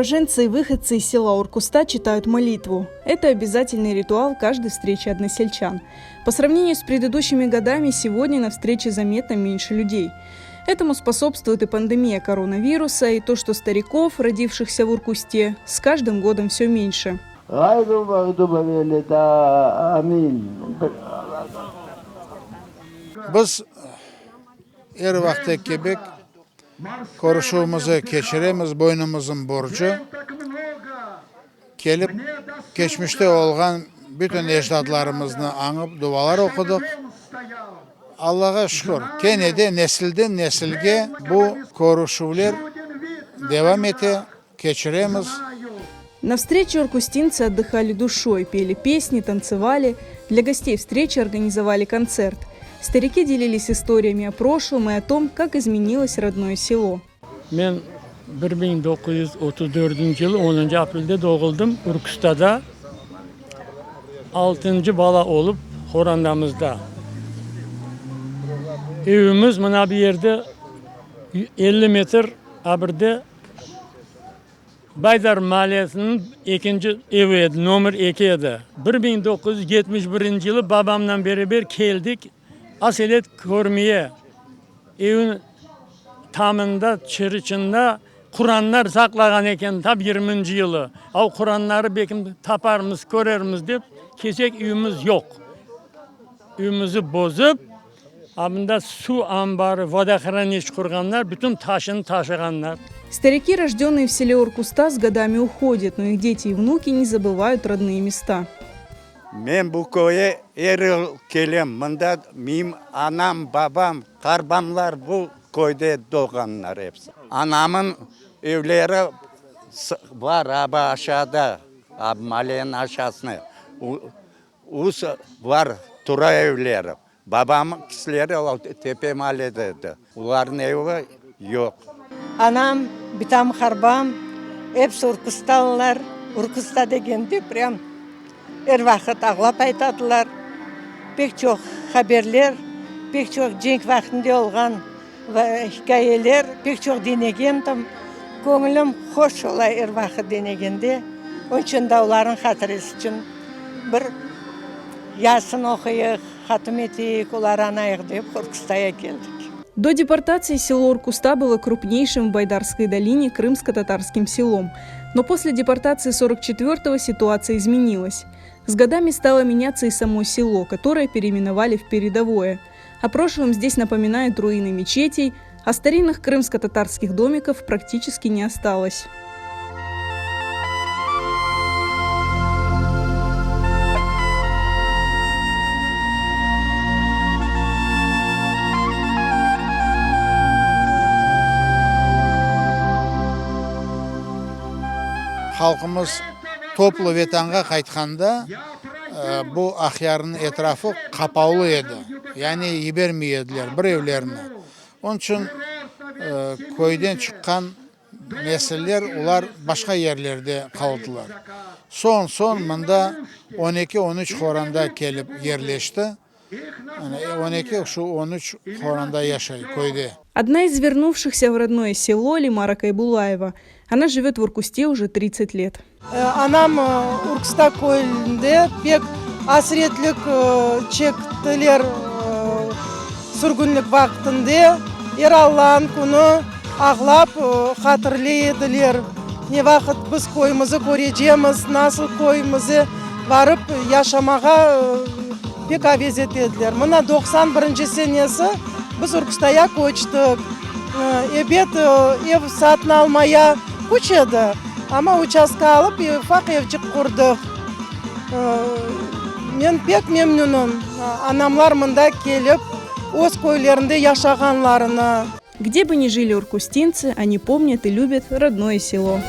Уроженцы и выходцы из села Уркуста читают молитву. Это обязательный ритуал каждой встречи односельчан. По сравнению с предыдущими годами, сегодня на встрече заметно меньше людей. Этому способствует и пандемия коронавируса, и то, что стариков, родившихся в Уркусте, с каждым годом все меньше. Biz er vaqıt kibi körüşüvimizi keçiremiz, boynumıznıñ borcu. Kelip, keçmişte olğan bütün ecdatlarımıznı añıp, dualar oqudıq. Allağa şükür, kene de nesilden nesilge bu körüşüvler devam ete, keçiremiz. Na встрече уркустинцы отдыхали душой, пели песни, танцевали. Для гостей встречи организовали концерт. Старики делились историями о прошлом и о том, как изменилось родное село. Men 1934 yılı onıncı aprelde doğuldım, Urkustada, altıncı bala olıp qorandamızda. Evimiz mına bu yerde, 50 metr abirde Baydar maallesiniñ ekinci evi edi, nomer eki edi. 1971 yılı babamnen beraber keldik aselet körmeye. Evniñ tamında, çırıçında Quranlar saqlağan eken tap yirminci yılı. A o Quranları belkim taparmız, körermiz dep kelsek, evimiz yoq. Evimizi bozıp, a mında suv anbarı, vodohranilişçe qurğanlar, bütün taşını taşığanlar. Stariki, rojdenные в селе Уркуста, с годами уходят, но их дети и внуки не забывают родные места. Men bu köye er yıl kelem, mında miyim anam, babam, qarbamlar bu köyde doğğanlar episi. Anamın evleri bar aba aşağıda, maleniñ aşağısında, us bar tura evleri. Babamın kisleri o tepe malede edi, olarnıñ evi yoq. Anam, bitam, harbam episi Urkustalılar. Urkusta degende prям er vaqıt ağlap aytadılar. Pek çoq haberler, pek çoq cenk vaqtında olğan hikâyeler pek çoq diñlegendim. Köñlüm hoş ola er vaqıt diñlegende. Onıñ içün de olarnıñ hatırası içün bir Yasin oquyıq, hatim eteyik, oları añayıq dep Urkustaya keldik. До депортации село Уркуста было крупнейшим в Байдарской долине крымско-татарским селом. Но после депортации 44-го ситуация изменилась. С годами стало меняться и само село, которое переименовали в Передовое. О прошлом здесь напоминают руины мечетей, а старинных крымско-татарских домиков практически не осталось. Halqımız toplu Vetanğa qaytqanda, bu Aqyarnıñ etrafı qapavlı edi, yani yibermey ediler bir evlerni. Onıñ içün köyden çıqqan nesiller, olar başqa yerlerde qaldılar. Soñ-soñ mında on eki, on üç qoranda kelip yerleşti. On eki, şu on üç qoranda yaşay köyde. Odna iz vernuvşihsya v rodnoye selo Lemara Kaybullayeva. Ona живет v Urkuste uje tridtsat let. Anam Urkusta köyünde pek asretlik çektiler sürgünlik vaqtında. Er Allanıñ künü ağlap hatırlay ediler, ne vaqıt biz köyümizi körecemiz, nasıl köyümize barıp yaşamağa pek aves ete ediler. Mına 91 birinci senesi biz Urkustaya köçtik. Ebet, ev satın almaya küç edi. Amma uçastka alıp, ufaq evçik qurdıq. Men pek memnünim, anamlar mında kelip, öz köylerinde yaşağanlarına. Gde bı ni жили уркустинцы, они помнят и любят родное село.